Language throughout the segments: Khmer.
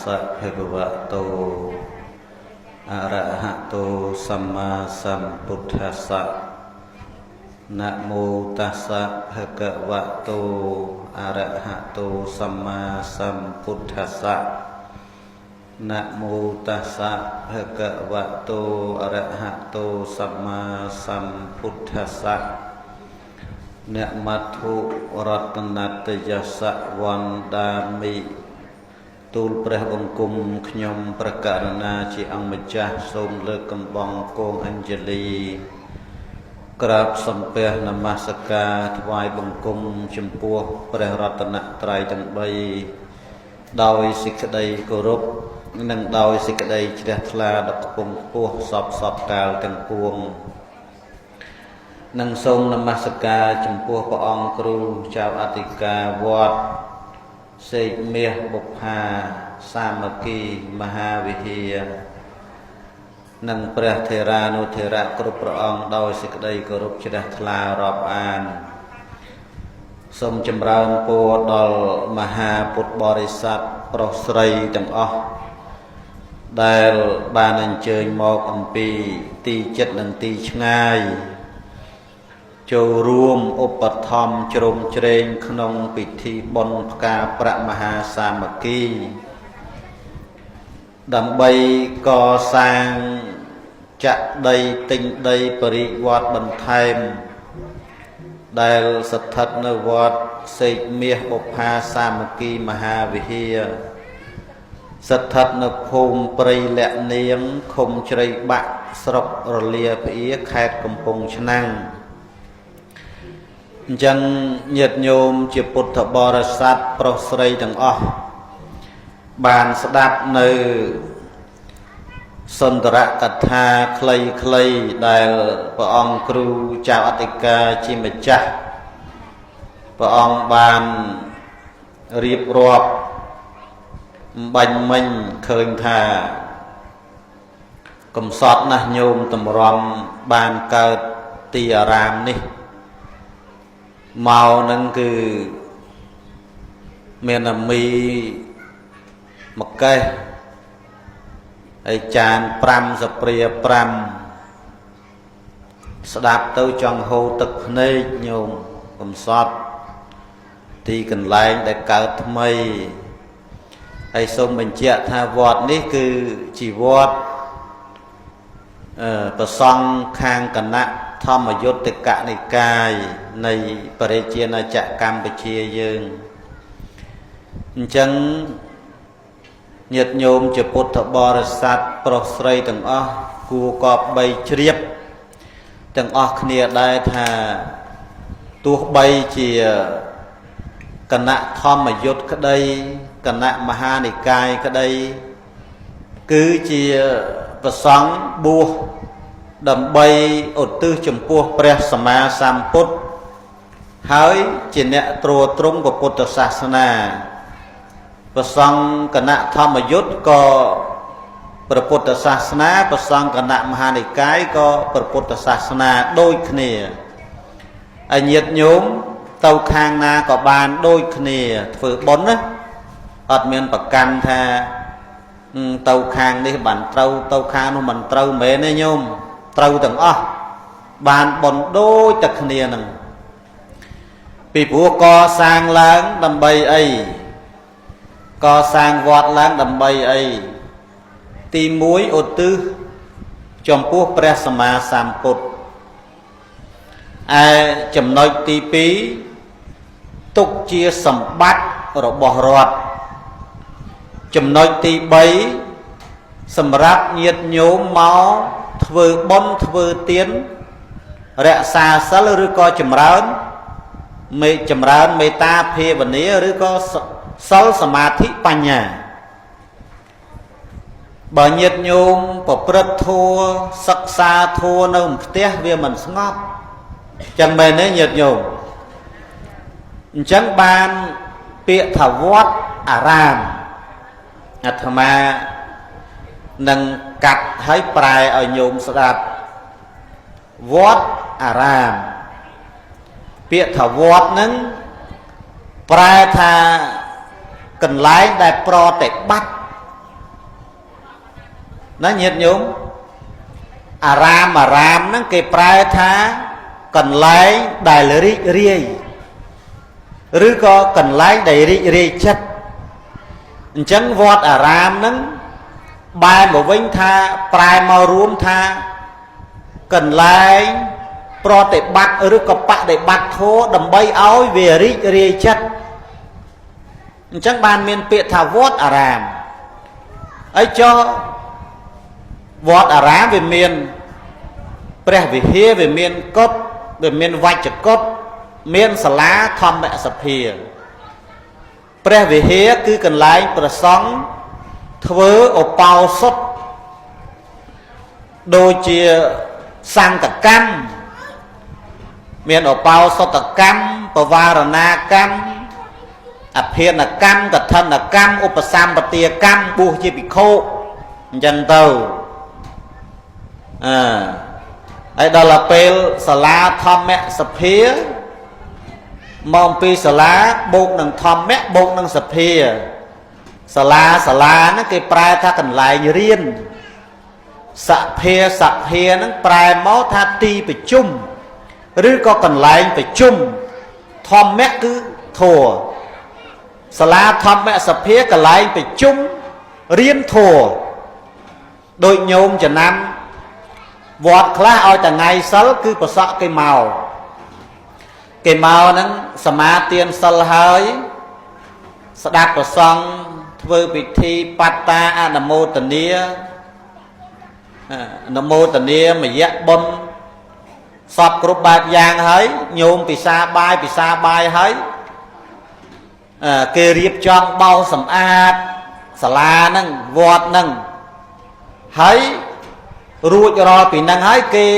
ស្សៈភគវតោអរហតោសម្មាសម្ពុទ្ធស្សៈនមោតស្សៈភគវតោអរហតោសម្មាសម្ពុទ្ធស្សៈនមោតស្សៈភគវតោអរហតោសម្មាសម្ពុទ្ធស្សៈអ្នកមធុរតនតយសៈវន្តាមិទូលព្រះបង្គំខ្ញុំប្រកាសណាជាអង្គម្ចាស់សូមលើកកំបងគងអញ្ជលីក្រាបសំពះនមស្ការថ្វាយបង្គំចំពោះព្រះរតនត្រ័យទាំង3ដោយសេចក្តីគោរពនិងដោយសេចក្តីជ្រះថ្លាដ៏ខ្ពង់ខ្ពស់សពសពកាលទាំងពួងនិងសូមនមស្ការចំពោះព្រះអង្គគ្រូចៅអធិការវត្តសេកមាសបុប្ផាសាមគ្គីមហាវិហារនិងព្រះថេរានុថេរៈគ្រប់ព្រះអង្គដោយសេចក្តីគោរពជ្រះថ្លារាប់អានសូមចម្រើនពរដល់មហាពុទ្ធបរិស័ទប្រុសស្រីទាំងអស់ដែលបានអញ្ជើញមកអំពីទីចិត្តនិងទីឆ្ងាយចូលរួមឧបត្ថម្ភជ្រោមជ្រែងក្នុងពិធីបុណ្យផ្កាប្រាក់មហាសាមគ្គីដើម្បីកសាងចាក់ដីទិញដីបរិវត្តបន្ថែមដែលស្ថិតនៅវត្តសេកមាសបុប្ផាសាមគ្គីមហាវិហារស្ថិតនៅភូមិព្រៃលក្ខនាងឃុំជ្រៃបាក់ស្រុករលាប្អៀខេត្តកំពង់ឆ្នាំងអញ្ចឹងញាតិញោមជាពុទ្ធបរិស័ទប្រុសស្រីទាំងអស់បានស្ដាប់នៅសុន្ទរកថាខ្លីៗដែលព្រះអង្គគ្រូចៅអធិការជាម្ចាស់ព្រះអង្គបានរៀបរាប់បាញ់មិញឃើញថាកំសត់ណាស់ញោមតម្រាំបានកើតទីអារាមនេះមកនឹងគឺមានអាមីមកេះហើយចាន5សព្រា5ស្ដាប់ទៅចង់ហូរទឹកភ្នែកញោមកំសត់ទីកន្លែងដែលកើតថ្មីហើយសូមបញ្ជាក់ថាវត្តនេះគឺជាវត្តប្រសង់ខាងគណៈធម្មយុត្តិកនិកាយនៃប្រជាណាចក្រកម្ពុជាយើងអញ្ចឹងញាតិញោមជាពុទ្ធបរិស័ទប្រុសស្រីទាំងអស់គួរគប្បីជ្រាបទាំងអស់គ្នាដែរថាទោះបីជាគណៈធម្មយុត្តិក្តីគណៈមហានិកាយក្តីគឺជាប្រសង់បួសដើម្បីឧទ្ទិសចំពោះព្រះសម្មាសម្ពុទ្ធហើយជាអ្នកត្រួតត្រងពុទ្ធសាសនាប្រសង់គណៈធម្មយុត្តិក៏ព្រះពុទ្ធសាសនាប្រសង់គណៈមហានិកាយក៏ព្រះពុទ្ធសាសនាដូចគ្នាហើយញាតិញោមទៅខាងណាក៏បានដូចគ្នាធ្វើបុណ្យណាអត់មានប្រកាន់ថាទៅខាងនេះបានត្រូវទៅខាងនោះមិនត្រូវមែនទេញោមត្រូវទាំងអស់បានបុណ្យដូចតែគ្នានឹងពីព្រោះកសាងឡើងដើម្បីអីកសាងវត្តឡើងដើម្បីអីទី1ឧទ្ទិសចំពោះព្រះសម្មាសម្ពុទ្ធឯចំណុចទី2ទុកជាសម្បត្តិរបស់រដ្ឋចំណុចទី3សម្រាប់ញាតិញោមមកធ្វើបុណ្យធ្វើទានរក្សាសិលឬក៏ចម្រើនមេចម្រើនមេត្តាភាវនាឬក៏សិលសមាធិបញ្ញាបើញាតិញោមប្រព្រឹត្តធัวសិក្សាធัวនៅផ្ទះវាមិនស្ងប់ចឹងមែនទេញាតិញោមអញ្ចឹងបានពាក្យថាវត្តអារាមអាត្មានឹងកាត់ឲ្យប្រែឲ្យញោមស្ដាប់វត្តអារាមពាក្យថាវត្តនឹងប្រែថាកន្លែងដែលប្រតិបត្តិ ណាញាតិញោមអារាមអារាមហ្នឹងគេប្រែថាកន្លែងដែលរីករាយឬក៏កន្លែងដែលរីករាយចិត្តអញ្ចឹងវត្តអារាមហ្នឹងបែរមកវិញថាប្រែមករួមថាកន្លែងប្រតិបត្តិឬក៏បដិបត្តិធម៌ដើម្បីឲ្យវារីករាយចិត្តអញ្ចឹងបានមានពាក្យថាវត្តអារាមអីចុះវត្តអារាមវាមានព្រះវិហារវាមានកុដិវាមានវច្ចកុដិមានសាលាធម្មសភាព្រះវិហារគឺកន្លែងប្រសង់ធ្វើឧបោសថដូចជាសង្ឃកម្មមានឧបោសថកម្មបវារណាកម្មអភិនកម្មកឋិនកម្មឧបសម្បទាកម្មបួសជាភិក្ខុអញ្ចឹងទៅអឺហើយដល់ពេលសាលាធម្មសភាមកពីសាលាបូកនឹងធម្មៈបូកនឹងសភាសាលាសាលាហ្នឹងគេប្រែថាកន្លែងរៀនសភាសភាហ្នឹងប្រែមកថាទីប្រជុំឬក៏កន្លែងប្រជុំធម្មៈគឺធម៌សាលាធម្មសភាកន្លែងប្រជុំរៀនធម៌ដូចញោមចំណាំវត្តខ្លះឲ្យតែថ្ងៃសិលគឺប្រសក់គេមកគេមកហ្នឹងសមាទានសិលហើយស្ដាប់ប្រសង់ធ្វើពិធីបត្តាអនុមោទនាអនុមោទនាមយៈបុណ្យសពគ្រប់បែបយ៉ាងហើយញោមពិសាបាយពិសាបាយហើយគេរៀបចំបោសសម្អាតសាលាហ្នឹងវត្តហ្នឹងហើយរួចរាល់ពីហ្នឹងហើយគេ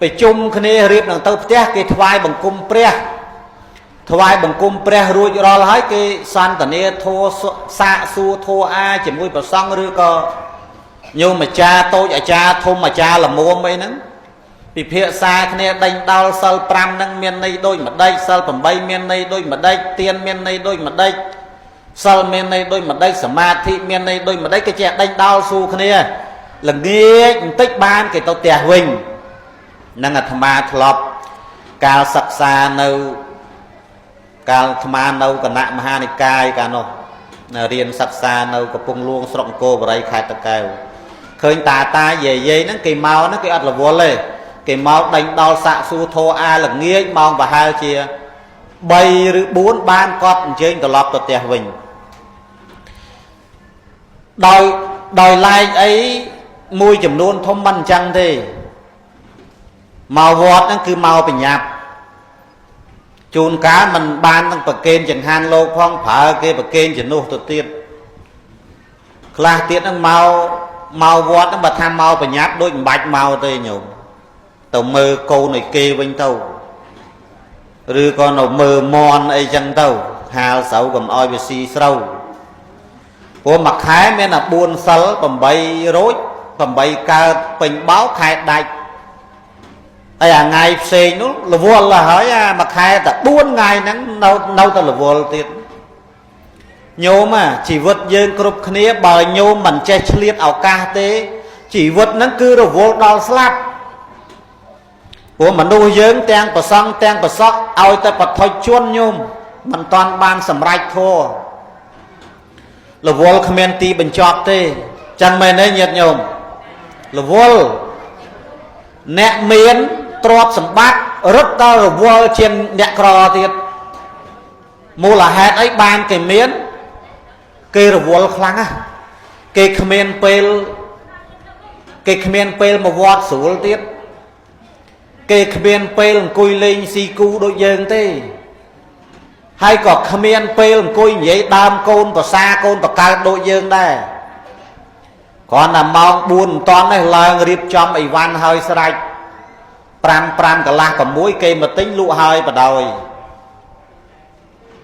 ប្រជុំគ្នារៀបនឹងទៅផ្ទះគេថ្វាយបង្គំព្រះថ្វាយបង្គំព្រះរួចរាល់ហើយគេសន្តានាធัวសាកសួរធัวអាជាមួយប្រសង់ឬក៏ញោមអាចារ្យតូចអាចារ្យធំអាចារ្យល្មមអីហ្នឹងពិភាក្សាគ្នាដេញដោលសិល5ហ្នឹងមានន័យដូចម្ដេចសិល8មានន័យដូចម្ដេចទានមានន័យដូចម្ដេចសិលមានន័យដូចម្ដេចសមាធិមានន័យដូចម្ដេចគេចេះដេញដោលសួរគ្នាល្ងាចបន្តិចបានគេទៅផ្ទះវិញនឹងអាត្មាធ្លាប់កាលសិក្សានៅកាលអាត្មានៅគណៈមហានិកាយកាលនោះរៀនសិក្សានៅកំពង់លួងស្រុកអង្គរបរិយខេត្តតាកែវឃើញតាតាយាយយាយហ្នឹងគេមកហ្នឹងគេអត់រវល់ទេគេមកដេញដល់សាក់សួរធោអាល្ងាចម៉ោងប្រហែលជា3ឬ4បានកត់អញ្ជើញត្រឡប់ទៅផ្ទះវិញដោយឡែកអីមួយចំនួនធំមិនអញ្ចឹងទេមកវត្តហ្នឹងគឺមកបញ្ញាប់ជួនកាលមិនបាននឹងប្រកេនចង្ហាន់លោកផងប្រើគេប្រកេនជំនួសទៅទៀតខ្លះទៀតហ្នឹងមកវត្តហ្នឹងបើថាមកបញ្ញាប់ដូចមិនបាច់មកទេញោមទៅមើលកូនឲ្យគេវិញទៅឬក៏នៅមើលមន់អីចឹងទៅហាលស្រូវកុំឲ្យវាស៊ីស្រូវព្រោះមួយខែមានតែ4សិល8រោច8កើតពេញបោខែដាច់ហើយអាថ្ងៃផ្សេងនោះរវល់ហើយអាមួយខែតែ4ថ្ងៃហ្នឹងនៅតែរវល់ទៀតញោមជីវិតយើងគ្រប់គ្នាបើញោមមិនចេះឆ្លៀតឱកាសទេជីវិតហ្នឹងគឺរវល់ដល់ស្លាប់ព្រោះមនុស្សយើងទាំងប្រសង់ទាំងប្រសក់ឲ្យតែបថុជនញោមមិនតាន់បានសម្រេចធម៌រវល់គ្មានទីបញ្ចប់ទេចឹងមែនទេញាតិញោមរវល់អ្នកមានទ្រព្យសម្បត្តិរត់ដល់រវល់ជាងអ្នកក្រទៀតមូលហេតុអីបានគេមានគេរវល់ខ្លាំងណាស់គេគ្មានពេលគេគ្មានពេលមកវត្តស្រួលទៀតគេគ្មានពេលអង្គុយលេងស៊ីគូដូចយើងទេហើយក៏គ្មានពេលអង្គុយនិយាយដើមកូនប្រសាកូនបកើតដូចយើងដែរគ្រាន់តែម៉ោង4មិនតាន់ទេឡើងរៀបចំអីវ៉ាន់ហើយស្រេច5 5កន្លះ6គេមកទិញលក់ហើយបដ ாய்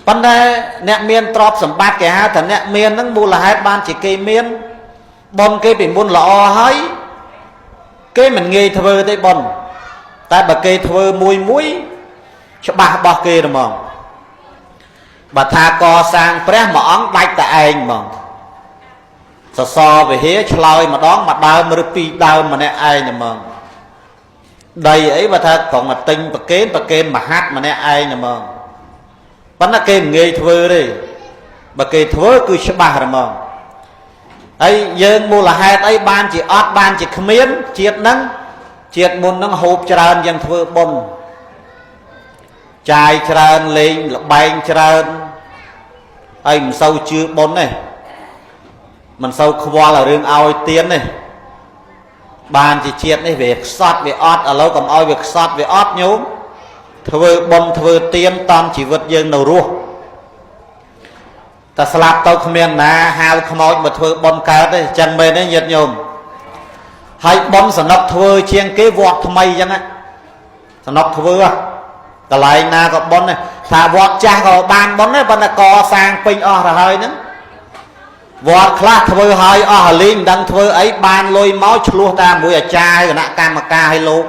ប៉ុន្តែអ្នកមានទ្រព្យសម្បត្តិគេហៅថាអ្នកមានហ្នឹងមូលហេតុបានជាគេមានបុណ្យគេពីមុនល្អហើយគេមិនងាយធ្វើទេបុណ្យតែបើគេធ្វើមួយមួយច្បាស់របស់គេហ្មងបើថាកសាងព្រះមួយអង្គដាច់តែឯងហ្មង សសរវិហារឆ្លើយម្ដងមួយដើមឬពីរដើមម្នាក់ឯងតែហ្មងដីអីបើថាត្រង់មកទិញប្រកេនប្រកេនមហាត់ម្នាក់ឯងតែហ្មងប៉ុន្តែគេមិនងាយធ្វើទេបើគេធ្វើគឺច្បាស់ហ្មងហើយយើងមូលហេតុអីបានជាអត់បានជាគ្មានជាតិហ្នឹងជាតិមុនហ្នឹងហូបច្រើនយ៉ាងធ្វើបុណ្យចាយច្រើនលេងលបែងច្រើនហើយមិនសូវជឿបុណ្យទេមិនសូវខ្វល់រឿងឲ្យទៀនទេបានជាជាតិនេះវាខ្សត់វាអត់ឥឡូវកុំឲ្យវាខ្សត់វាអត់ញោមធ្វើបុណ្យធ្វើទៀនតាមជីវិតយើងនៅរស់តែស្លាប់ទៅគ្មានណាហាលខ្មោចមកធ្វើបុណ្យកើតទេអញ្ចឹងមែនទេញាតិញោមហើយបុណ្យសនុកធ្វើជាងគេវត្តថ្មីអញ្ចឹងសនុកធ្វើកន្លែងណាក៏បុណ្យដែរថាវត្តចាស់ក៏បានបុណ្យដែរប៉ុន្តែកសាងពេញអស់ទៅហើយហ្នឹងវត្តខ្លះធ្វើហើយអស់អាលីងមិនដឹងធ្វើអីបានលុយមកឆ្លោះតាមមួយអាចារ្យគណៈកម្មការឲ្យលោក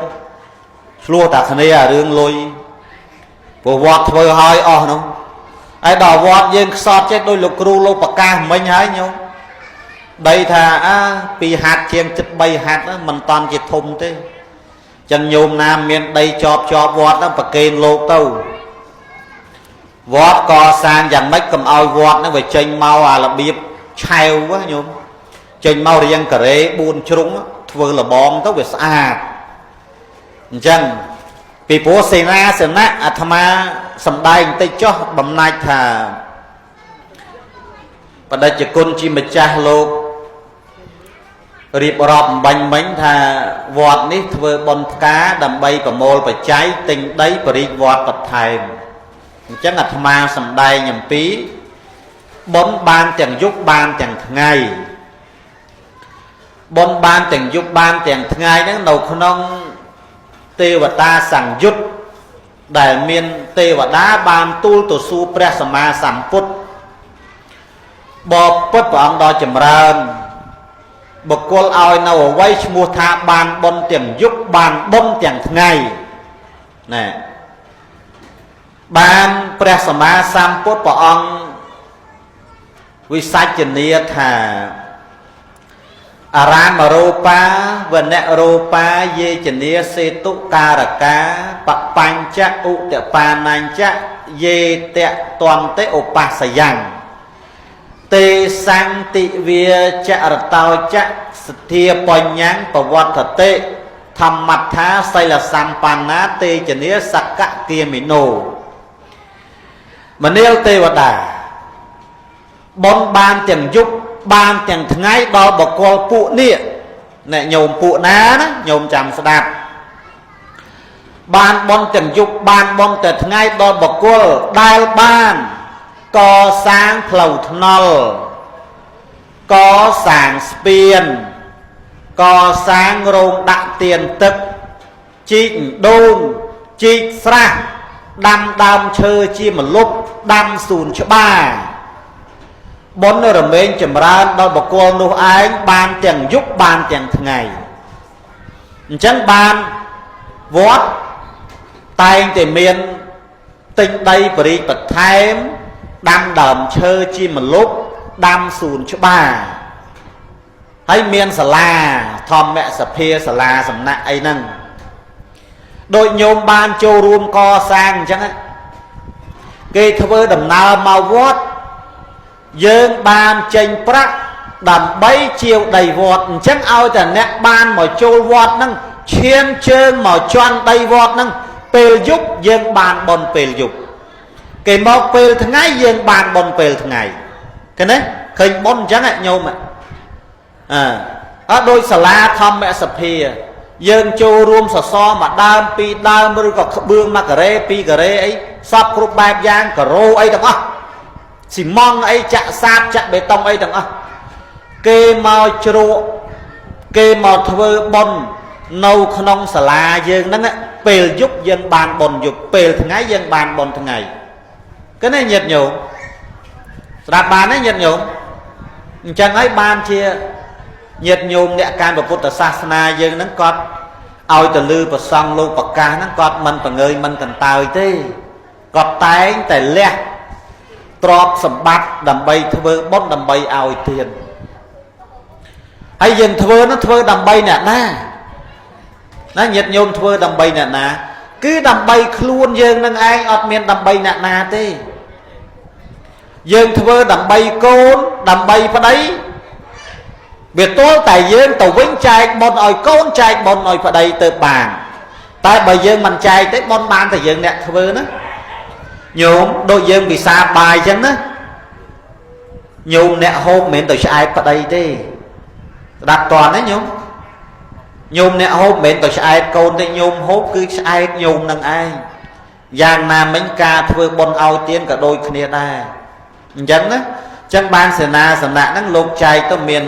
ឆ្លោះតែគ្នារឿងលុយព្រោះវត្តធ្វើហើយអស់នោះហើយដល់វត្តយើងខ្សត់ចេះដោយលោកគ្រូលោកប្រកាសមិញហើយញោមដីថាអាពីហាត់ជាងចិត្ត3ហាត់មិនតាន់ជាធំទេចឹងញោមណាមានដីជាប់ជាប់វត្តហ្នឹងប្រគេនលោកទៅវត្តកសាងយ៉ាងម៉េចកុំឲ្យវត្តហ្នឹងវាចេញមកអារបៀបឆែវញោមចេញមករៀងការ៉េ4ជ្រុងធ្វើលបងទៅវាស្អាតអញ្ចឹងពីព្រោះសេនាសនៈអាត្មាសំដែងបន្តិចចុះបំណាច់ថាបដិជគុណជាម្ចាស់លោករៀបរាប់អំបញ្ញមិញថាវត្តនេះធ្វើបុណ្យផ្កាដើម្បីប្រមូលបច្ច័យទិញដីបរិវត្តបន្ថែមអញ្ចឹងអាត្មាសំដែងអំពីបុណ្យបានទាំងយប់បានទាំងថ្ងៃបុណ្យបានទាំងយប់បានទាំងថ្ងៃហ្នឹងនៅក្នុងទេវតាសង្យុត្តដែលមានទេវតាបានទូលទៅសួរព្រះសម្មាសម្ពុទ្ធបបិទ្ធព្រះអង្គដ៏ចម្រើនបុគ្គលឲ្យនៅអ្វីឈ្មោះថាបានបុណ្យទាំងយប់បានបុណ្យទាំងថ្ងៃណែបានព្រះសម្មាសម្ពុទ្ធព្រះអង្គវិសាចនាថាអារាមរោបាវនរោបាយេចនាសេតុការកាបបញ្ចឧតបានញ្ចយេតតន្តិឧបសយ៉ាងទេសន្តិវាចរតោចសទ្ធាបញ្ញੰបវត្តតិធម្មត្ថាសីលសម្បណ្ណាទេចនាសកគាមិណោមនាលទេវតាបុណ្យបានទាំងយប់បានទាំងថ្ងៃដល់បុគ្គលពួកនេះអ្នកញោមពួកណាណាញោមចាំស្ដាប់បានបុណ្យទាំងយប់បានបុណ្យតែថ្ងៃដល់បុគ្គលដែលបានកសាងផ្លូវថ្នល់កសាងស្ពានកសាងរោងដាក់ទៀនទឹកជីកដូងជីកស្រះដាំដើមឈើជាម្លប់ដាំសួនច្បារបុណ្យរមែងចម្រើនដល់បុគ្គលនោះឯងបានទាំងយប់បានទាំងថ្ងៃអញ្ចឹងបានវត្តតែងតែមានទិញដីបរិបថែមដាំដើមឈើជាម្លប់ដាំសួនច្បារហើយមានសាលាធម្មសភាសាលាសំណាក់អីហ្នឹងដូចញោមបានចូលរួមកសាងអញ្ចឹងគេធ្វើដំណើរមកវត្តយើងបានចេញប្រាក់ដើម្បីជាវដីវត្តអញ្ចឹងឲ្យតែអ្នកបានមកចូលវត្តហ្នឹងឈានជើងមកជន់ដីវត្តហ្នឹងពេលយប់យើងបានបុណ្យពេលយប់គេមកពេលថ្ងៃយើងបានបុណ្យពេលថ្ងៃឃើញទេឃើញបុណ្យអញ្ចឹងញោមអើដូចសាលាធម្មសភាយើងចូលរួមសសរមួយដើមពីរដើមឬក៏ក្បឿងមួយការ៉េពីរការ៉េអីសពគ្រប់បែបយ៉ាងការ៉ូអីទាំងអស់ស៊ីម៉ង់អីចាក់សាបចាក់បេតុងអីទាំងអស់គេមកជ្រក់គេមកធ្វើបុណ្យនៅក្នុងសាលាយើងហ្នឹងពេលយប់យើងបានបុណ្យយប់ពេលថ្ងៃយើងបានបុណ្យថ្ងៃគឺនេះញាតិញោមស្ដាប់បានទេញាតិញោមអញ្ចឹងហើយបានជាញាតិញោមអ្នកកាន់ពុទ្ធសាសនាយើងហ្នឹងគាត់ឲ្យទៅលឺប្រសង់លោកប្រកាសហ្នឹងគាត់មិនប្រងើយមិនកន្តើយទេគាត់តែងតែលះទ្រព្យសម្បត្តិដើម្បីធ្វើបុណ្យដើម្បីឲ្យទាន ហើយយើងធ្វើនោះធ្វើដើម្បីអ្នកណាណាញាតិញោមធ្វើដើម្បីអ្នកណា គឺដើម្បីខ្លួនយើងនឹងឯងអត់មានដើម្បីអ្នកណាទេយើងធ្វើដើម្បីកូនដើម្បីប្តីវាទល់តែយើងទៅវិញចែកបុណ្យឲ្យកូនចែកបុណ្យឲ្យប្តីទៅបានតែបើយើងមិនចែកទេបុណ្យបានតែយើងអ្នកធ្វើណាញោមដូចយើងពិសាបាយអញ្ចឹងណាញោមអ្នកហូបមិនមែនទៅឆ្អែតប្តីទេស្ដាប់តន់ណាញោមញោមអ្នកហូបមិនមែនទៅឆ្អែតកូនទេញោមហូបគឺឆ្អែតញោមនឹងឯងយ៉ាងណាមិញការធ្វើបុណ្យឲ្យទានក៏ដូចគ្នាដែរអញ្ចឹងណាចឹងបានសេនាសនៈហ្នឹងលោកចែកទៅមាន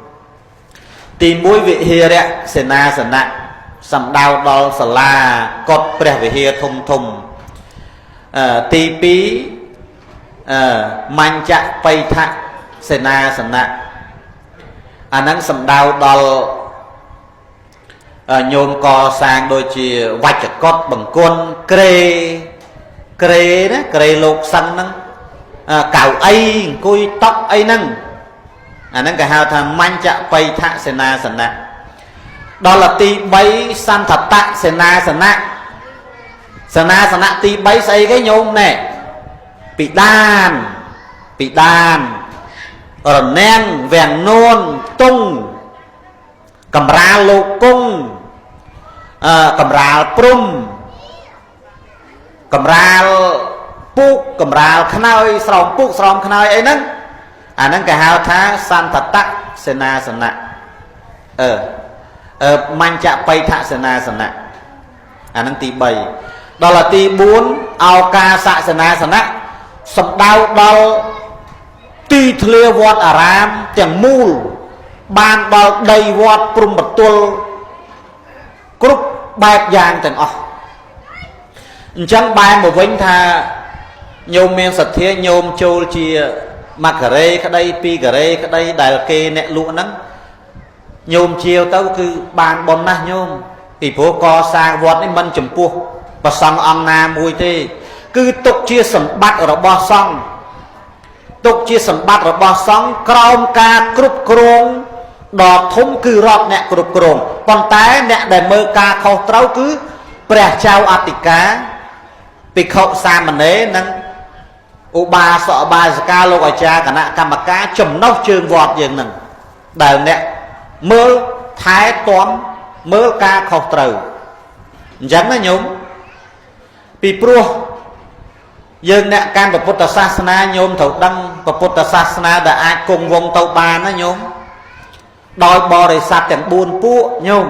4ទី1វិហារៈសេនាសនៈសំដៅដល់សាលាកុដព្រះវិហារធំធំទី2មញ្ចបៃថៈសេនាសនៈអាហ្នឹងសំដៅដល់ញោមកសាងដូចជាវច្ចកុដបង្គន់ក្រេក្រេណាក្រេលោកសឹងហ្នឹងកៅអីអង្គុយតុកអីហ្នឹងអាហ្នឹងគេហៅថាមញ្ចបៃថៈសេនាសនៈដល់ទី3សន្តតៈសេនាសនៈសេនាសនៈទី3ស្អីគេញោមណែពិដានពិដានរនាំងវាំងនួនតុងកំរាលលោកគង់កំរាលព្រំកំរាលពូកកំរាលខ្នើយស្រោមពូកស្រោមខ្នើយអីហ្នឹងអាហ្នឹងគេហៅថាសន្តតៈសេនាសនៈអឺអឺមញ្ចបៃថសេនាសនៈអាហ្នឹងទី3ដល់ទី4ឱកាសសេនាសនៈសំដៅដល់ទីធ្លាវត្តអារាមទាំងមូលបានដល់ដីវត្តព្រំប្រទល់គ្រប់បែបយ៉ាងទាំងអស់អញ្ចឹងបែរមកវិញថាញោមមានសទ្ធាញោមចូលជាមួយការ៉េក្តីពីរការ៉េក្តីដែលគេអ្នកលក់ហ្នឹងញោមជាវទៅគឺបានបុណ្យណាស់ញោមពីព្រោះកសាងវត្តនេះមិនចំពោះប្រសង់អង្គណាមួយទេគឺទុកជាសម្បត្តិរបស់សង្ឃទុកជាសម្បត្តិរបស់សង្ឃក្រោមការគ្រប់គ្រងដ៏ធំគឺរដ្ឋអ្នកគ្រប់គ្រងប៉ុន្តែអ្នកដែលមើលការខុសត្រូវគឺព្រះចៅអធិការភិក្ខុសាមណេរនិងឧបាសកបាសិកាលោកអាចារ្យគណៈកម្មការចំណុះជើងវត្តយើងនឹងដែលអ្នកមើលថែទាំមើលការខុសត្រូវអញ្ចឹងណាញោមពីព្រោះយើងអ្នកកាន់ពុទ្ធសាសនាញោមត្រូវដឹងពុទ្ធសាសនាដែលអាចគង់វង្សទៅបានណាញោមដោយបរិស័ទទាំង4ពួកញោម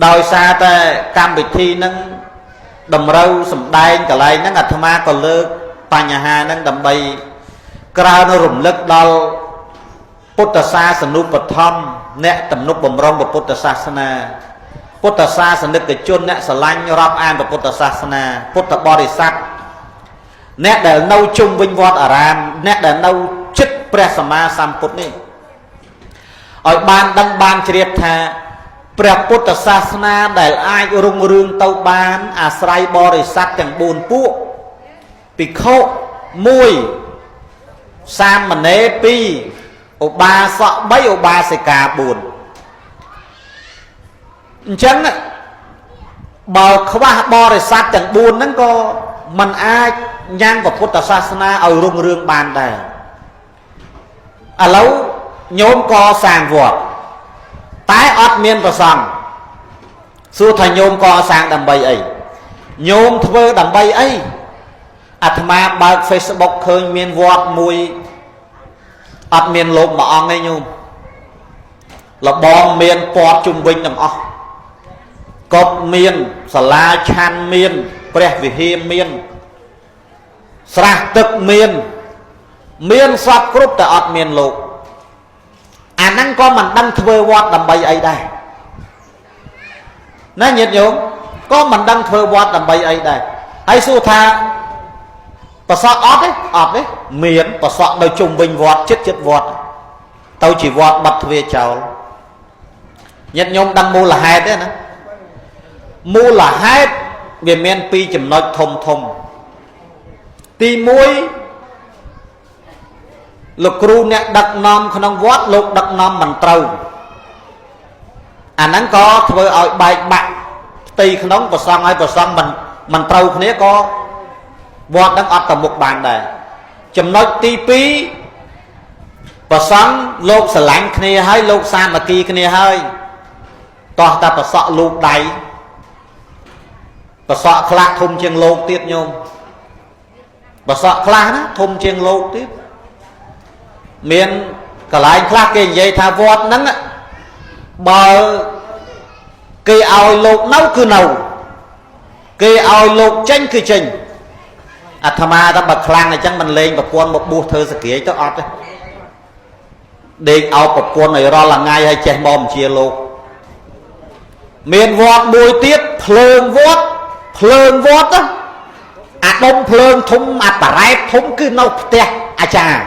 ដោយសារតែកម្មវិធីនឹងតម្រូវសម្ដែងកន្លែងហ្នឹងអាត្មាក៏លើកបញ្ហាហ្នឹងដើម្បីក្រើនរំលឹកដល់ពុទ្ធសាសនុបត្ថម្ភអ្នកទំនុកបំរុងពុទ្ធសាសនាពុទ្ធសាសនិកជនអ្នកស្រឡាញ់រាប់អានពុទ្ធសាសនាពុទ្ធបរិស័ទអ្នកដែលនៅជុំវិញវត្តអារាមអ្នកដែលនៅជិតព្រះសម្មាសម្ពុទ្ធនេះឲ្យបានដឹងបានជ្រាបថាព្រះពុទ្ធសាសនាដែលអាចរុងរឿងទៅបានអាស្រ័យបរិស័ទទាំង4ពួកភិក្ខុ1សាមណេរ2ឧបាសក3ឧបាសិកា4អញ្ចឹងបើខ្វះបរិស័ទទាំង4ហ្នឹងក៏มันអាចញ៉ាំងពុទ្ធសាសនាឲ្យរុងរឿងបានដែរឥឡូវញោមកសាងវត្តតែអត់មានប្រសង់សួរថាញោមកសាងដើម្បីអីញោមធ្វើដើម្បីអីអាត្មាបើក Facebook ឃើញមានវត្តមួយអត់មានលោកមួយអង្គទេញោមលបងមានពតជុំវិញទាំងអស់កុដមានសាលាឆាន់មានព្រះវិហារមានស្រះទឹកមានមានសពគ្រប់តែអត់មានលោកអាហ្នឹងក៏មិនដឹងធ្វើវត្តដើម្បីអីដែរណាញាតិញោមក៏មិនដឹងធ្វើវត្តដើម្បីអីដែរហើយសួរថាប្រសក់អត់ទេអត់ទេមានប្រសក់នៅជុំវិញវត្តចិត្តចិត្តវត្តទៅជាវត្តបាត់ទ្វារចោលញាតិញោមដឹងមូលហេតុទេណាមូលហេតុវាមានពីរចំណុចធំធំទី1 លោកគ្រូអ្នកដឹកនាំក្នុងវត្តលោកដឹកនាំមិនត្រូវអាហ្នឹងក៏ធ្វើឲ្យបែកបាក់ផ្ទៃក្នុងប្រសងឲ្យប្រសងមិនត្រូវគ្នាក៏វត្តហ្នឹងអត់ទៅមុខបានដែរចំណុចទី2ប្រសងលោកស្រឡាញ់គ្នាហើយលោកសាមគ្គីគ្នាហើយតោះតែប្រសក់លូកដៃប្រសក់ខ្លះធំជាងលោកទៀតញោមប្រសក់ខ្លះណាធំជាងលោកទៀតមានកន្លែងខ្លះគេនិយាយថាវត្តហ្នឹងបើគេឲ្យលោកនៅគឺនៅគេឲ្យលោកចេញគឺចេញអាត្មាថាបើខ្លាំងអញ្ចឹងមិនលេងប្រពន្ធមកបួសធ្វើសក្រាយទៅអត់ទេដេកឲ្យប្រពន្ធឲ្យរាល់ថ្ងៃឲ្យចេះមកបញ្ជាលោកមានវត្តមួយទៀតភ្លើងវត្តភ្លើងវត្តអាដុំភ្លើងធំអាបារ៉ែតធំគឺនៅផ្ទះអាចារ្យ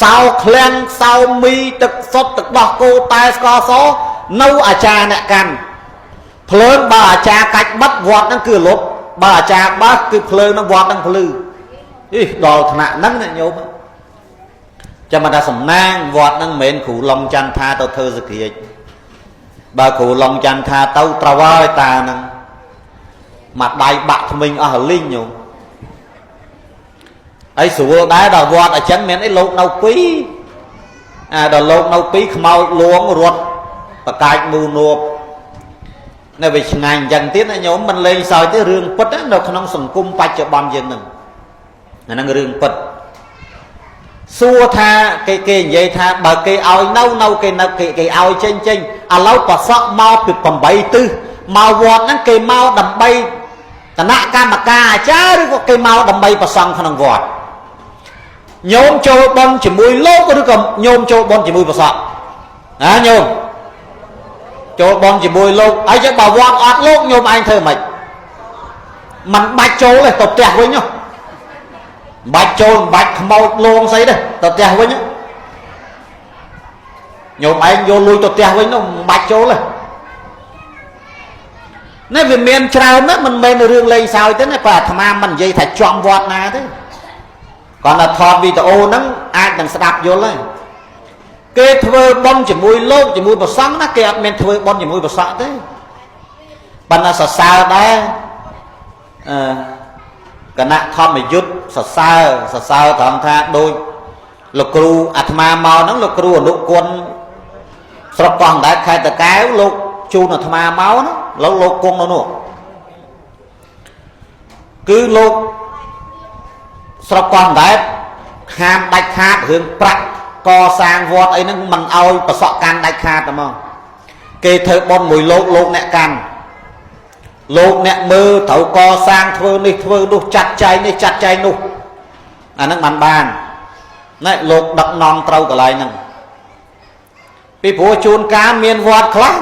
សោឃ្លាំងសោមីទឹកសុទ្ធទឹកដោះគោតែស្ករសនៅអាចារ្យអ្នកកាន់ភ្លើងបើអាចារ្យកាច់បិទវត្តហ្នឹងគឺលុបបើអាចារ្យបើគឺភ្លើងហ្នឹងវត្តហ្នឹងភ្លឺអីដល់ថ្នាក់ហ្នឹងណាញោមចាំមកថាសំណាងវត្តហ្នឹងមិនមែនគ្រូឡុងចន្ទថាទៅធ្វើសក្រាចបើគ្រូឡុងចន្ទថាទៅត្រូវហើយតាហ្នឹងមួយដៃបាក់ថ្មិញអស់លីងញោមហើយស្រួលដែរដល់វត្តអញ្ចឹងមានអីលោកនៅពីរអាដល់លោកនៅពីរខ្មោចលួងរត់បកាច់មូនួបនៅវាឆ្ងាញ់អញ្ចឹងទៀតណាញោមមិនលេងសើចទេរឿងពិតនៅក្នុងសង្គមបច្ចុប្បន្នយើងហ្នឹងអាហ្នឹងរឿងពិតសួរថាគេនិយាយថាបើគេឲ្យនៅគេនៅគេឲ្យចេញចេញឥឡូវប្រសក់មកពី8ទិសមកវត្តហ្នឹងគេមកដើម្បីគណៈកម្មការអាចារ្យឬក៏គេមកដើម្បីប្រសង់ក្នុងវត្តញោមចូលបុណ្យជាមួយលោកឬក៏ញោមចូលបុណ្យជាមួយប្រសក់ណាញោមចូលបុណ្យជាមួយលោកហើយចឹងបើវត្តអត់លោកញោមឯងធ្វើម៉េចមិនបាច់ចូលទេទៅផ្ទះវិញហ៎បាច់ចូលមិនបាច់ខ្មោចលងស្អីទេទៅផ្ទះវិញញោមឯងយកលុយទៅផ្ទះវិញនោះមិនបាច់ចូលទេនេះវាមានច្រើនណាស់មិនមែនរឿងលេងសើចទេណាបើអាត្មាមិននិយាយថាចំវត្តណាទេគាត់ថាថតវីដេអូហ្នឹងអាចនឹងស្ដាប់យល់ហើយគេធ្វើបុណ្យជាមួយលោកជាមួយព្រះសង្ឃណាគេអត់មានធ្វើបុណ្យជាមួយព្រះសង្ឃទេប៉ុន្តែសរសើរដែរអឺគណៈធម្មយុទ្ធសរសើរសរសើរត្រង់ថាដូចលោកគ្រូអាត្មាមកហ្នឹងលោកគ្រូអនុគុណស្រុកកោះអណ្ដែតខេត្តតាកែវលោកជូនអាត្មាមកណាលោកគង់នៅនោះគឺលោកស្រុកកោះអណ្ដែតហាមដាច់ខាតរឿងប្រាក់កសាងវត្តអីហ្នឹងមិនអោយប្រសក់កាន់ដាច់ខាតតែមកគេធ្វើបុណ្យមួយលោកលោកអ្នកកាន់លោកអ្នកមើលត្រូវកសាងធ្វើនេះធ្វើនោះចាត់ចែងនេះចាត់ចែងនោះអាហ្នឹងបានបានណែលោកដឹកនាំត្រូវកន្លែងហ្នឹងពីព្រោះជួនកាលមានវត្តខ្លះ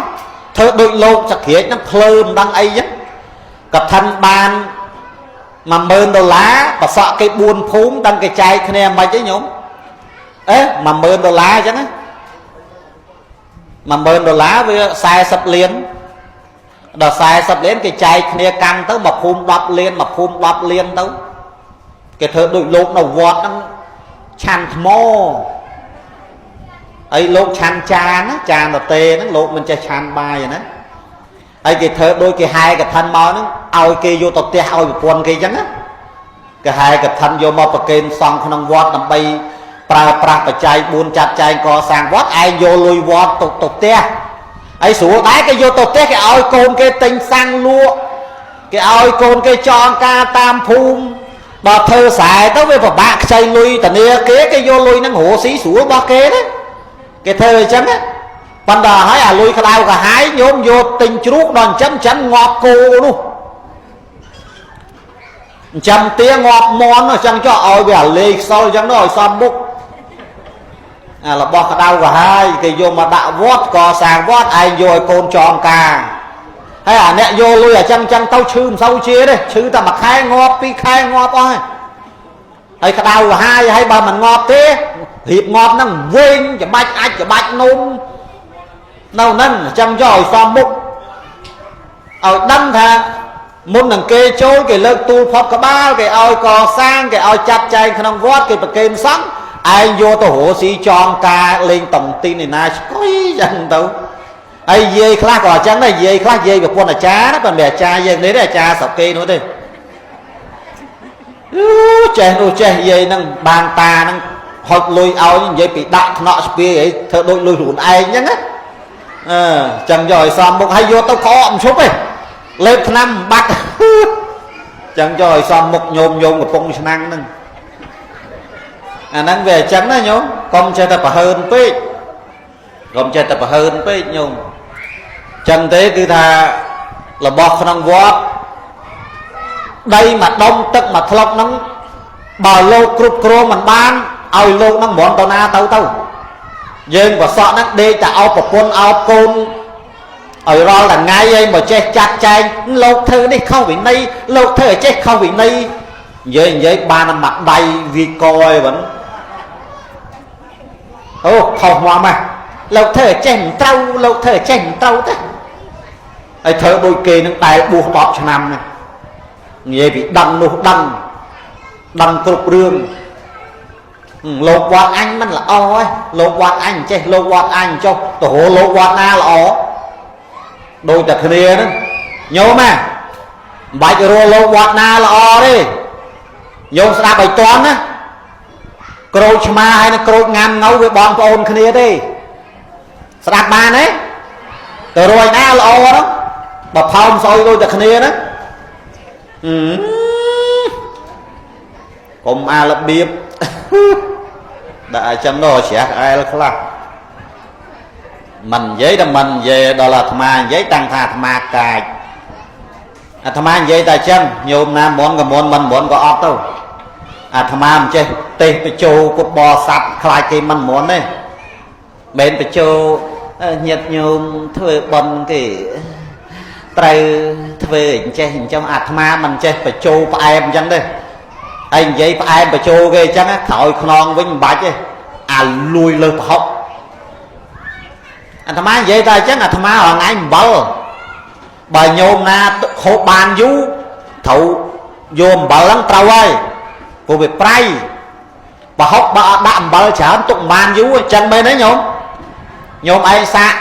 ធ្វើដូចលោកសក្រាចហ្នឹងភ្លើមិនដឹងអីចឹងកឋិនបាន10000ដុល្លារប្រសក់គេ4ភូមិដឹងគេចែកគ្នាមិនអីញោមអេ10000ដុល្លារអញ្ចឹងណា10000ដុល្លារវា40លានដល់40លានគេចែកគ្នាកាន់ទៅមួយភូមិ10លានមួយភូមិ10លានទៅគេធ្វើដូចលោកនៅវត្តហ្នឹងឆាន់ថ្មហើយលោកឆាន់ចានណាចានតទេហ្នឹងលោកមិនចេះឆាន់បាយណាហើយគេធ្វើដូចគេហែកឋិនមកហ្នឹងឲ្យគេយកទៅផ្ទះឲ្យប្រពន្ធគេអញ្ចឹងណាគេហែកឋិនយកមកប្រគេនសង្ឃក្នុងវត្តដើម្បីប្រើប្រាស់បច្ច័យ4ចាត់ចែងកសាងវត្តឯងយកលុយវត្តទៅផ្ទះហើយស្រួលដែរគេយកទៅផ្ទះគេឲ្យកូនគេទិញសាំងលក់គេឲ្យកូនគេចងការតាមភូមិដល់ធ្វើស្រែទៅវាពិបាកខ្ចីលុយតានាគេគេយកលុយហ្នឹងរស់ស៊ីស្រួលរបស់គេណាគេធ្វើអញ្ចឹងណាប៉ុន្តែហើយអាលុយក្តៅកាហាយញោមយកទិញជ្រូកដល់អញ្ចឹងងាប់គោនោះអញ្ចឹងទាងាប់មន់អញ្ចឹងចុះឲ្យវាអាលេខ្សលអញ្ចឹងនោះឲ្យសមមុខអារបស់ក្តៅកាហាយគេយកមកដាក់វត្តកសាងវត្តឯងយកឲ្យកូនចងការហើយអាអ្នកយកលុយអញ្ចឹងទៅឈឺមិនសូវជាទេឈឺតែមួយខែងាប់ពីរខែងាប់អស់ហើយហើយក្តៅកាហាយហើយបើមិនងាប់ទេរៀបងាប់ហ្នឹងវិញច្បាច់អាចច្បាច់នំនៅហ្នឹងអញ្ចឹងយកឲ្យសមមុខឲ្យដឹងថាមុននឹងគេចូលគេលើកទូលផុតក្បាលគេឲ្យកសាងគេឲ្យចាត់ចែងក្នុងវត្តគេប្រគេនសង្ឃ ឯងយកទៅរកស៊ីចងការលេងតុងទីនឯណាឆ្កុយចឹងទៅហើយយាយខ្លះក៏អញ្ចឹងដែរយាយខ្លះយាយប្រពន្ធអាចារ្យណាប៉ុន្តែអាចារ្យយើងនេះទេអាចារ្យស្រុកគេនោះទេអឺចេះនោះចេះយាយហ្នឹងបានតាហ្នឹងហុចលុយឲ្យនិយាយពីដាក់ថ្នាក់ស្ពាយអីធ្វើដូចលុយខ្លួនឯងអញ្ចឹងណាអឺចឹងយកឲ្យសមមុខហើយយកទៅក្អកមិនឈប់ទេលេបថ្នាំមិនបាត់ចឹងយកឲ្យសមមុខញោមញោមកំពុងឆ្នាំងហ្នឹងអាហ្នឹងវាអញ្ចឹងណាញោមកុំចេះតែប្រហើនពេកកុំចេះតែប្រហើនពេកញោមចឹងទេគឺថារបស់ក្នុងវត្តដីមួយដុំទឹកមួយថ្លុកហ្នឹងបើលោកគ្រប់គ្រងមិនបានឲ្យលោកហ្នឹងមិនទៅណាទៅទៅយើងប្រសក់ហ្នឹងដេកតែអោបប្រពន្ធអោបកូនឲ្យរាល់ថ្ងៃឯងមកចេះចាត់ចែងលោកធ្វើនេះខុសវិន័យលោកធ្វើឲ្យចេះខុសវិន័យនិយាយបានមួយដៃវាកឯងអូខុសមកមកលោកធ្វើឲ្យចេះមិនត្រូវលោកធ្វើឲ្យចេះមិនត្រូវទេហើយធ្វើដូចគេនឹងដែលបួស10ឆ្នាំហ្នឹងនិយាយពីដឹងនោះដឹងដឹងគ្រប់រឿងលោកវត្តអញមិនល្អទេលោកវត្តអញចេះលោកវត្តអញចុះទៅរកលោកវត្តណាល្អដូចតែគ្នាហ្នឹងញោមណាមិនបាច់រកលោកវត្តណាល្អទេញោមស្ដាប់ឲ្យតន់ណាក្រូចឆ្មាហើយនឹងក្រូចងាំងៅវាបងប្អូនគ្នាទេស្ដាប់បានទេទៅរកឯណាល្អហ្នឹងបើផោមស្អុយដូចតែគ្នាណាកុំអារបៀបដាក់អញ្ចឹងដល់ជ្រះអែលខ្លះមិននិយាយតែមិននិយាយដល់អាត្មានិយាយតាំងថាអាត្មាកាចអាត្មានិយាយតែអញ្ចឹងញោមណាមុនក៏មុនមិនមុនក៏អត់ទៅអាត្មាមិនចេះទេសបញ្ជោពុទ្ធបរិស័ទខ្លាចគេមិនមុនទេមិនបញ្ជោញាតិញោមធ្វើបុណ្យគេត្រូវធ្វើអញ្ចេះអញ្ចឹងអាត្មាមិនចេះបញ្ជោផ្អែមអញ្ចឹងទេហើយនិយាយផ្អែមបញ្ជោគេអញ្ចឹងក្រោយខ្នងវិញមិនបាច់ទេអាលួយលើប្រហុកអាត្មានិយាយតែអញ្ចឹងអាត្មារងថ្ងៃអំបិលបើញោមណាហូបបានយូរត្រូវយកអំបិលហ្នឹងត្រូវហើយព្រោះវាប្រៃប្រហុកបើអត់ដាក់អំបិលច្រើនទុកមិនបានយូរអញ្ចឹងមែនទេញោមញោមឯងសាក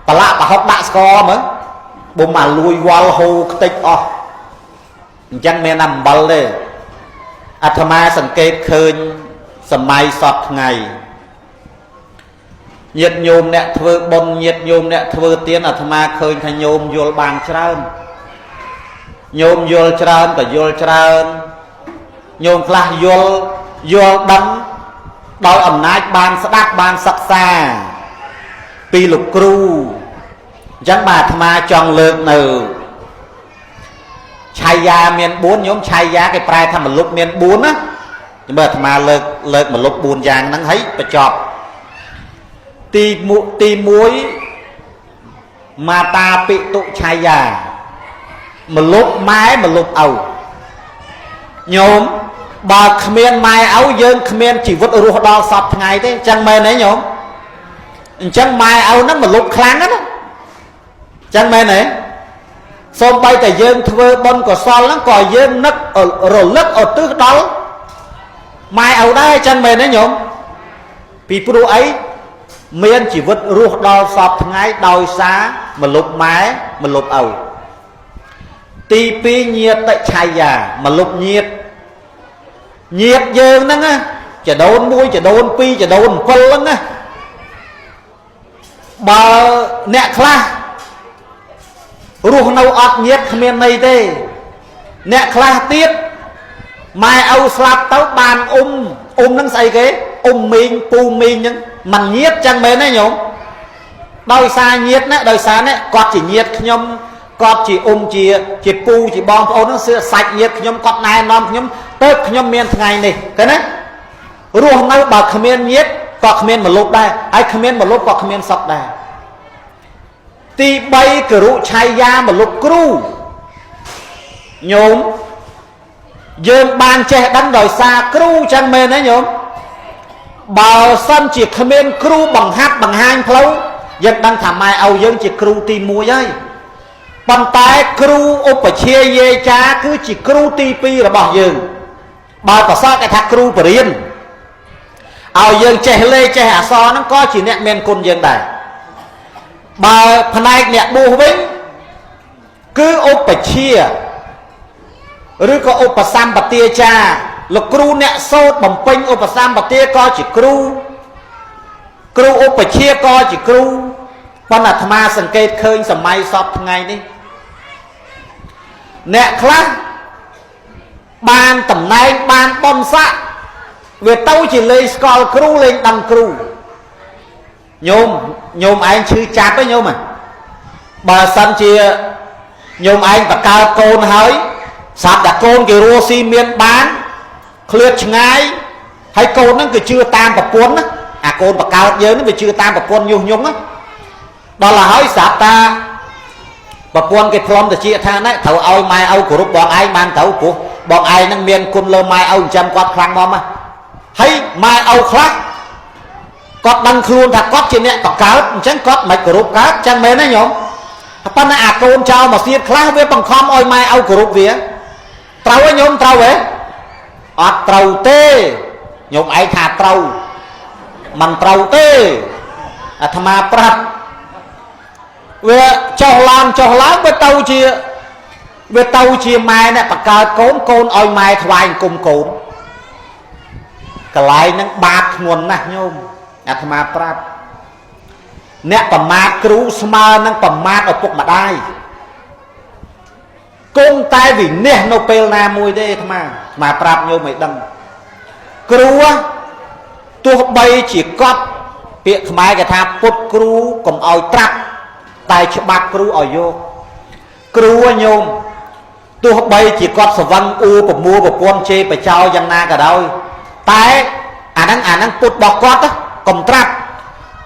ប្រឡាក់ប្រហុកដាក់ស្ករមើលបុំអាលួយវល់ហូរខ្ទេចអស់អញ្ចឹងមានតែអំបិលទេអាត្មាសង្កេតឃើញសម័យសពថ្ងៃញាតិញោមអ្នកធ្វើបុណ្យញាតិញោមអ្នកធ្វើទានអាត្មាឃើញថាញោមយល់បានច្រើនញោមយល់ច្រើនក៏យល់ច្រើនញោមខ្លះយល់ដឹងដោយអំណាចបានស្ដាប់បានសិក្សាពីលោកគ្រូអញ្ចឹងបាទអាត្មាចង់លើកនៅឆាយាមាន4ញោមឆាយាគេប្រែថាមលុបមាន4ណាមើលអាត្មាលើកមលុប4យ៉ាងហ្នឹងហើយបញ្ចប់ទី1មាតាពិតុឆាយាមលុបម៉ែមលុបឪញោមបើគ្មានម៉ែឪយើងគ្មានជីវិតរស់ដល់សពថ្ងៃទេអញ្ចឹងមែនទេញោមអញ្ចឹងម៉ែឪហ្នឹងមលុបខ្លាំងណាស់អញ្ចឹងមែនទេសូម្បីតែយើងធ្វើបុណ្យកុសលហ្នឹងក៏យើងនឹករលឹកឧទ្ទិសដល់ម៉ែឪដែរអញ្ចឹងមែនទេញោមពីព្រោះអីមានជីវិតរស់ដល់សពថ្ងៃដោយសារមលុបម៉ែមលុបឪទី2ញាតិឆាយាមលុបញាតិញាតិយើងហ្នឹងណាចដូន1ចដូន2ចដូន7ហ្នឹងណាបើអ្នកខ្លះរស់នៅអត់ញាតិគ្មានន័យទេអ្នកខ្លះទៀតម៉ែឪស្លាប់ទៅបានអ៊ំហ្នឹងស្អីគេអ៊ំមីងពូមីងហ្នឹងមិនញាតិចឹងមែនទេញោមដោយសារញាតិណាដោយសារនេះគាត់ជាញាតិខ្ញុំគាត់ជាអ៊ំជាពូជាបងប្អូនហ្នឹងសឿសាច់ញាតិខ្ញុំគាត់ណែនាំខ្ញុំទៅខ្ញុំមានថ្ងៃនេះឃើញណារស់នៅបើគ្មានញាតិក៏គ្មានមលុបដែរហើយគ្មានមលុបក៏គ្មានសុខដែរទី3គរុឆាយាមលុបគ្រូញោមយើងបានចេះដឹងដោយសារគ្រូចឹងមែនទេញោមបើសិនជាគ្មានគ្រូបង្ហាត់បង្ហាញផ្លូវយើងដឹងថាម៉ែឪយើងជាគ្រូទី1ហើយប៉ុន្តែគ្រូឧបជាយាចាគឺជាគ្រូទី2របស់យើងបើប្រសើរគេថាគ្រូបរិញ្ញា ឲ្យយើងចេះលេខចេះអក្សរហ្នឹងក៏ជាអ្នកមានគុណយើងដែរបើផ្នែកអ្នកបួសវិញគឺឧបជាឬក៏ឧបសម្បទាចារលោកគ្រូអ្នកសូត្របំពេញឧបសម្បទាក៏ជាគ្រូគ្រូឧបជាក៏ជាគ្រូប៉ុន្តែអាត្មាសង្កេតឃើញសម័យសពថ្ងៃនេះអ្នកខ្លះបានតំណែងបានបុណ្យស័ក្តិវាទៅជាលេងស្គាល់គ្រូលេងដឹងគ្រូញោមញោមឯងឈឺចាប់ទេញោមបើសិនជាញោមឯងបកើតកូនហើយស្រាប់តែកូនគេរស់ស៊ីមានបានឃ្លាតឆ្ងាយហើយកូនហ្នឹងគឺជឿតាមប្រពន្ធណាអាកូនបកើតយើងហ្នឹងវាជឿតាមប្រពន្ធញុះញង់ណាដល់ហើយស្រាប់តាប្រពន្ធគេផ្លុំទៅជាថាណែត្រូវឲ្យម៉ែឪគោរពបងឯងបានត្រូវព្រោះបងឯងហ្នឹងមានគុណលើម៉ែឪចិញ្ចឹមគាត់ខ្លាំងមកហើយម៉ែឪខ្លះគាត់ដឹងខ្លួនថាគាត់ជាអ្នកបកើតអញ្ចឹងគាត់មិនគោរពកើតចឹងមែនទេញោមប៉ុន្តែអាកូនចៅមកសៀតខ្លះវាបង្ខំឲ្យម៉ែឪគោរពវាត្រូវទេញោមត្រូវទេអត់ត្រូវទេញោមឯងថាត្រូវមិនត្រូវទេអាត្មាប្រាប់វាចុះឡើងចុះឡើងវាទៅជាវាទៅជាម៉ែអ្នកបកើតកូនកូនឲ្យម៉ែថ្វាយអង្គមកូនកន្លែងហ្នឹងបាបធ្ងន់ណាស់ញោមអាត្មាប្រាប់អ្នកប្រមាថគ្រូស្មើនឹងប្រមាថឪពុកម្ដាយគង់តែវិនិច្ឆ័យនៅពេលណាមួយទេអាត្មាអាត្មាប្រាប់ញោមឲ្យដឹងគ្រូទោះបីជាកត់ពាក្យខ្មែរគេថាពុតគ្រូកុំឲ្យត្រាប់តែច្បាប់គ្រូឲ្យយកគ្រូញោមទោះបីជាគាត់ស្វឹងអួប្រមួប្រពន្ធជេរបចោយ៉ាងណាក៏ដោយតែអាហ្នឹងពុតរបស់គាត់កុំត្រាប់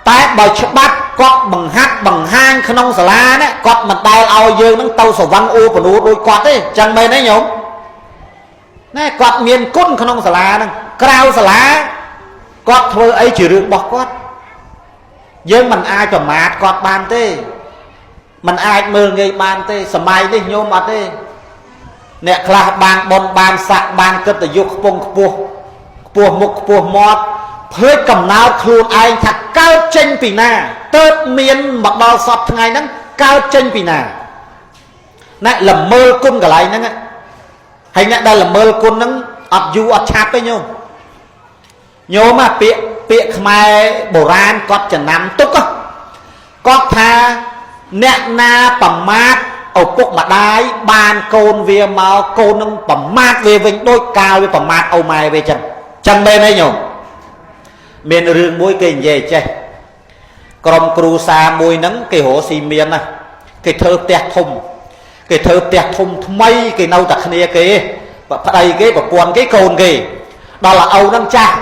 តែបើច្បាប់គាត់បង្ហាត់បង្ហាញក្នុងសាលាណាគាត់មិនដែលឲ្យយើងនឹងទៅស្វឹងអួប្រនួដូចគាត់ទេចឹងមែនទេញោមណែគាត់មានគុណក្នុងសាលាហ្នឹងក្រៅសាលាគាត់ធ្វើអីជារឿងរបស់គាត់យើងមិនអាចប្រមាថគាត់បានទេមិនអាចមើលងាយបានទេសម័យនេះញោមអត់ទេអ្នកខ្លះបានបុណ្យបានស័ក្តិបានកិត្តិយសខ្ពង់ខ្ពស់ខ្ពស់មុខខ្ពស់មាត់ភ្លេចកំណើតខ្លួនឯងថាកើតចេញពីណាទៅមានមកដល់សពថ្ងៃហ្នឹងកើតចេញពីណាណែល្មើលគុណកន្លែងហ្នឹងហើយអ្នកដែលល្មើលគុណហ្នឹងអត់យូរអត់ឆាប់ទេញោមញោមពាក្យខ្មែរបុរាណគាត់ចំណាំទុកគាត់ថាអ្នកណាប្រមាថឪពុកម្ដាយបានកូនវាមកកូននឹងប្រមាថវាវិញដូចកាលវាប្រមាថឪម៉ែវាចឹងចឹងមែនទេញោមមានរឿងមួយគេនិយាយចេះក្រុមគ្រូសាមួយហ្នឹងគេរកស៊ីមានណាគេធ្វើផ្ទះធំគេធ្វើផ្ទះធំថ្មីគេនៅតែគ្នាគេប្តីគេប្រពន្ធគេកូនគេដល់ឪហ្នឹងចាស់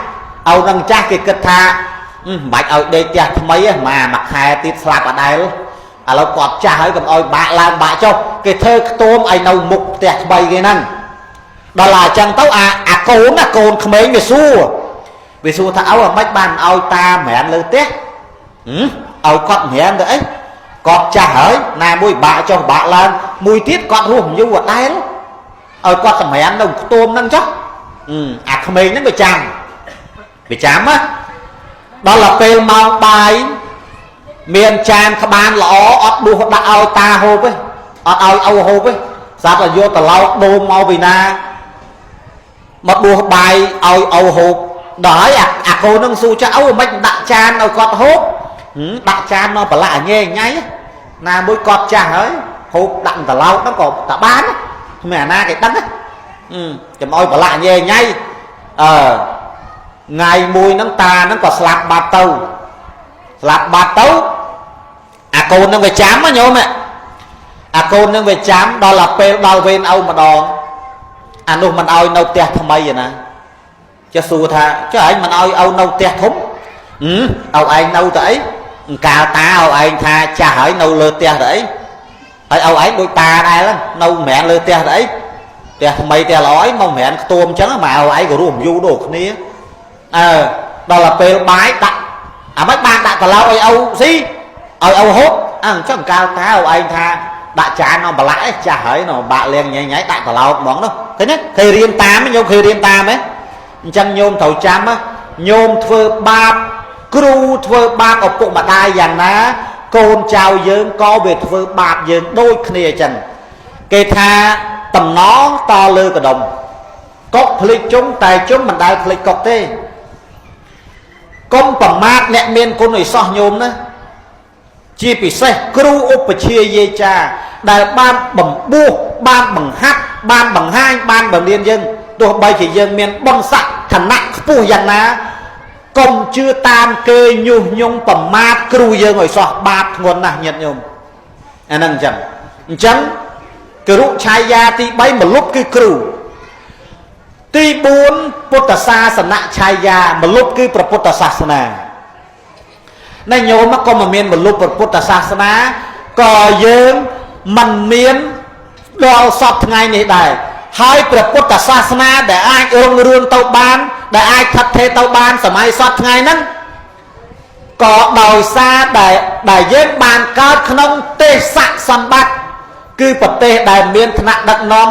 ឪហ្នឹងចាស់គេគិតថាមិនបាច់ឲ្យដេកផ្ទះថ្មីទេមួយខែទៀតស្លាប់អដែលឥឡូវគាត់ចាស់ហើយកុំឲ្យបាក់ឡើងបាក់ចុះគេធ្វើខ្ទមឲ្យនៅមុខផ្ទះថ្មីគេហ្នឹងដល់តែអញ្ចឹងទៅអាកូនណាកូនក្មេងវាសួរថាឪអាម៉េចបានឲ្យតាម្រានលើផ្ទះឲ្យគាត់ម្រានទៅអីគាត់ចាស់ហើយណាមួយបាក់ចុះបាក់ឡើងមួយទៀតគាត់រស់យូរអដែលឲ្យគាត់សម្រាននៅខ្ទមហ្នឹងចុះអាក្មេងហ្នឹងវាចាំណាដល់ទៅពេលម៉ោងបាយមានចានក្បានល្អអត់ដួសដាក់ឲ្យតាហូបទេអត់ឲ្យឪហូបទេស្រាប់តែយកត្រឡោកដូមមកពីណាមកដួសបាយឲ្យឪហូបដល់ហើយអាកូននឹងស៊ូចាឪមិនដាក់ចានឲ្យគាត់ហូបដាក់ចានមកប្រឡាក់ញ៉ែញ៉ៃណាមួយគាត់ចាស់ហើយហូបដាក់ត្រឡោកហ្នឹងក៏តាបានគ្មានអាណាគេដឹងចាំឲ្យប្រឡាក់ញ៉ែញ៉ៃអឺថ្ងៃមួយហ្នឹងតាហ្នឹងក៏ស្លាប់បាត់ទៅស្លាប់បាត់ទៅអាកូនហ្នឹងវាចាំណាញោមអាកូនហ្នឹងវាចាំដល់តែពេលដល់វេនឪម្ដងអានោះមិនឲ្យនៅផ្ទះថ្មីឯណាចេះសួរថាចុះឯងមិនឲ្យឪនៅផ្ទះធំឪឯងនៅទៅអីកាលតាឪឯងថាចាស់ហើយនៅលើផ្ទះទៅអីហើយឪឯងដូចតាដែរនៅម្រានលើផ្ទះទៅអីផ្ទះថ្មីផ្ទះល្អអីមកម្រានខ្ទមអញ្ចឹងមកឪឯងក៏រស់យូរដូចគ្នាអើដល់តែពេលបាយដាក់អាម៉េចបានដាក់ត្រឡោកឲ្យឪស៊ីឲ្យឪហូបអញ្ចឹងកាលតាឪឯងថាដាក់ចានមកប្រឡាក់ឯងចាស់ហើយនៅបាក់លៀងញ៉ៃញ៉ៃដាក់ត្រឡោកហ្មងនោះឃើញទេគេរៀនតាមញោមគេរៀនតាមហ៎អញ្ចឹងញោមត្រូវចាំ ញោមធ្វើបាបគ្រូធ្វើបាបឪពុកម្ដាយយ៉ាងណាកូនចៅយើងក៏វាធ្វើបាបយើងដូចគ្នាអញ្ចឹងគេថាតំណតលើកដុំកុកភ្លេចជុំតែជុំមិនដែលភ្លេចកុកទេកុំប្រមាថអ្នកមានគុណឲ្យសោះញោមណាជាពិសេសគ្រូឧបជាយាចាដែលបានបំពោះបានបង្ហាត់បានបង្ហាញបានបង្រៀនយើងទោះបីជាយើងមានបុណ្យស័ក្តិឋានៈខ្ពស់យ៉ាងណាកុំជឿតាមគេញុះញង់ប្រមាថគ្រូយើងឲ្យសោះបាបធ្ងន់ណាស់ញាតិញោមអាហ្នឹងអញ្ចឹងអញ្ចឹងគរុឆាយាទី3មលុបគឺគ្រូទី4ពុទ្ធសាសនឆាយាមលុបគឺព្រះពុទ្ធសាសនាណែញោមក៏មិនមានមលុបព្រះពុទ្ធសាសនាក៏យើងមិនមានដល់សពថ្ងៃនេះដែរហើយព្រះពុទ្ធសាសនាដែលអាចរុងរឿងទៅបានដែលអាចថិតថេរទៅបានសម័យសពថ្ងៃហ្នឹងក៏ដោយសារដែលយើងបានកើតក្នុងទេសៈសម្បត្តិគឺប្រទេសដែលមានថ្នាក់ដឹកនាំ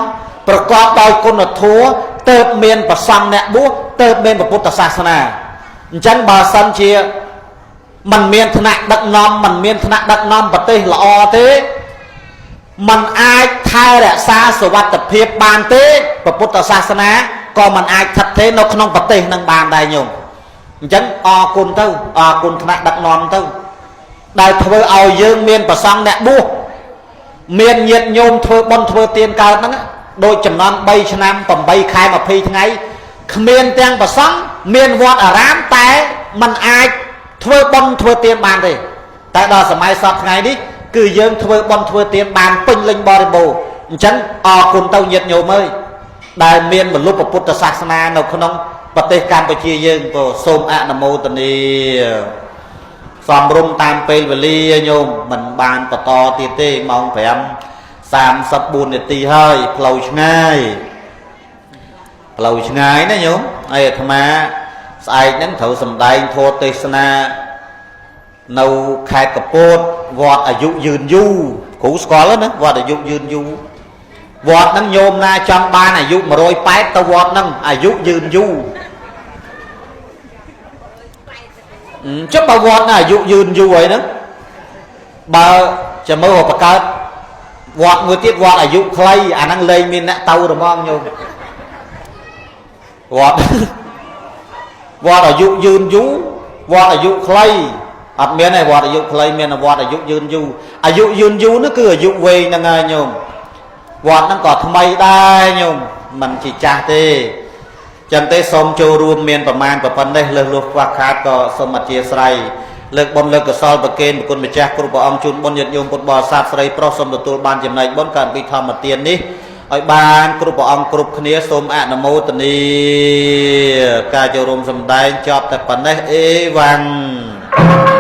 ប្រកបដោយគុណធម៌ទៅមានប្រសង់អ្នកបួសទៅមានពុទ្ធសាសនាអញ្ចឹងបើសិនជាมันមានថ្នាក់ដឹកនាំมันមានថ្នាក់ដឹកនាំប្រទេសល្អទេมันអាចថែរក្សាសុវត្ថិភាពបានទេពុទ្ធសាសនាក៏มันអាចថិតថេរនៅក្នុងប្រទេសនឹងបានដែរញោមអញ្ចឹងអរគុណទៅអរគុណថ្នាក់ដឹកនាំទៅដែលធ្វើឲ្យយើងមានប្រសង់អ្នកបួសមានញាតិញោមធ្វើបុណ្យធ្វើទានកើតហ្នឹងដូចចំណន់3ឆ្នាំ8ខែ20ថ្ងៃគ្មានទាំងប្រសង់មានវត្តអារាមតែมันអាចធ្វើបុណ្យធ្វើទានបានទេតែដល់សម័យសពថ្ងៃនេះគឺយើងធ្វើបុណ្យធ្វើទានបានពេញលេញបរិបូរណ៍អញ្ចឹងអរគុណទៅញាតិញោមអើយដែលមានមលុបពុទ្ធសាសនានៅក្នុងប្រទេសកម្ពុជាយើងក៏សូមអនុមោទនាសំរុំតាមពេលវេលាញោមមិនបានបន្តទៀតទេម៉ោង5:34នាទីហើយផ្លូវឆ្ងាយផ្លូវឆ្ងាយណាញោមហើយអាត្មាស្អែកហ្នឹងត្រូវសម្ដែងធម៌ទេសនានៅខេត្តកពតវត្តអាយុយឺនយូរគ្រូស្គាល់ណាវត្តអាយុយឺនយូរវត្តហ្នឹងញោមណាចង់បានអាយុ180ទៅវត្តហ្នឹងអាយុយឺនយូរចុះបើវត្តណាអាយុយឺនយូរអីហ្នឹងបើចាំមើលបង្កើតវត្តមួយទៀតវត្តអាយុខ្លីអាហ្នឹងលែងមានអ្នកទៅរមងញោមវត្តវត្តអាយុយឺនយូរវត្តអាយុខ្លីអត់មានទេវត្តអាយុខ្លីមានវត្តអាយុយឺនយូរអាយុយឺនយូរនោះគឺអាយុវែងហ្នឹងហើយញោមវត្តហ្នឹងក៏ថ្មីដែរញោមមិនជាចាស់ទេចឹងទេសូមចូលរួមមានប្រមាណប៉ុណ្ណេះលើសលួសខ្វះខាតក៏សូមអធិស្ឋានលើកបុណ្យលើកកុសលប្រគេនប្រគុណម្ចាស់គ្រប់ព្រះអង្គជូនបុណ្យញាតិញោមពុទ្ធបរិស័ទស្រីប្រុសសូមទទួលបានចំណែកបុណ្យកើតពីធម្មទាននេះឲ្យបានគ្រប់ព្រះអង្គគ្រប់គ្នាសូមអនុមោទនាការចូលរួមសម្ដែងចប់តែប៉ុណ្ណេះអេវ៉ាំង។